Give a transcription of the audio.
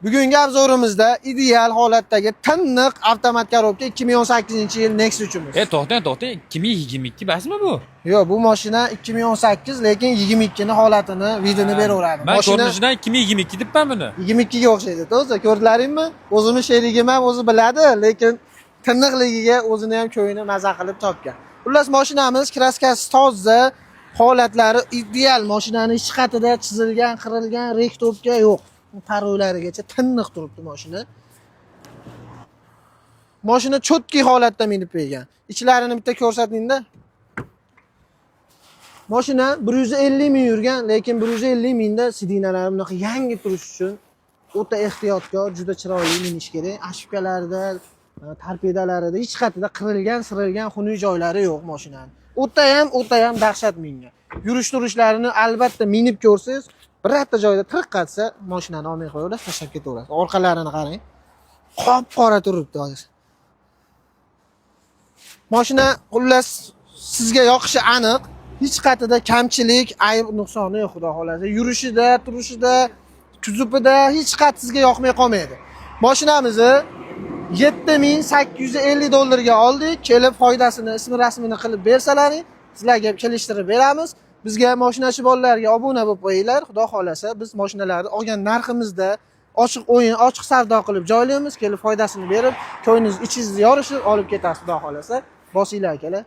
Bugungi обзор imizda ideal holatdagi tiniq avtomat коробка 2018-yil Nexia 3'imiz. E, to'xtang, to'xtang. 2022 basmi bu? Yo'q, bu mashina 2018, lekin 22 ni holatini, вид ini beraveradi. Man Mashina ko'rinishidan 2022 debman buni. 22 ga o'xshaydi, to'g'ri? Ko'rdilaringmi? O'zini sherigim ham o'zi biladi, lekin tiniqligiga o'zini ham ko'ngli maza qilib topgan. Xullas, mashinamiz краска si toza, holatlari ideal. Mashinani hech qatida chizilgan, qirilgan рихтовка yo'q. Parolarigacha tiniq turibdi mashina. Mashina чёткий holatda minib kelgan. Ichlarini bitta ko'rsatingda. Mashina 150 ming yurgan, lekin 150 mingda сиденья lari bunaqa yangi turishi uchun o'ta ehtiyotkor, juda chiroyli minish kerak. Ошибка larda, torpedalarida hech qayerda qirilgan, sirilgan xunuk joylari yo'q mashinani. O'ta ham, o'ta ham dahshat mingan. Yurish turishlarini albatta minib ko'rsangiz, birorta joyda tiriqqatsa, mashinani olmay qo'yaverasiz, tashlab ketaverasiz. Orqalarini qarang. Qop-qora turibdi hozir. Mashina, xullas, sizga yoqishi aniq. Hech qayerda kamchilik, ayb, nuqsoni yo'q, xudo xohlasa. Yurishida, turishida, kuzovida hech qayerda sizga yoqmay qolmaydi. Mashinamizni 7850 dollarga oldik. Kelib foydasini, ismi rasmini qilib bersalaring, sizlarga kelishtirib beramiz. Bizga mashinachi bolalarga obuna bo'lib qo'yinglar. Xudo xohlasa, biz mashinalarni olgan narximizda ochiq o'yin, ochiq savdo qilib joylaymiz. Kelib foydasini berib, ko'nglingiz, ichingizni yorishib olib ketasiz, xudo xohlasa. Bosinglar, akalar.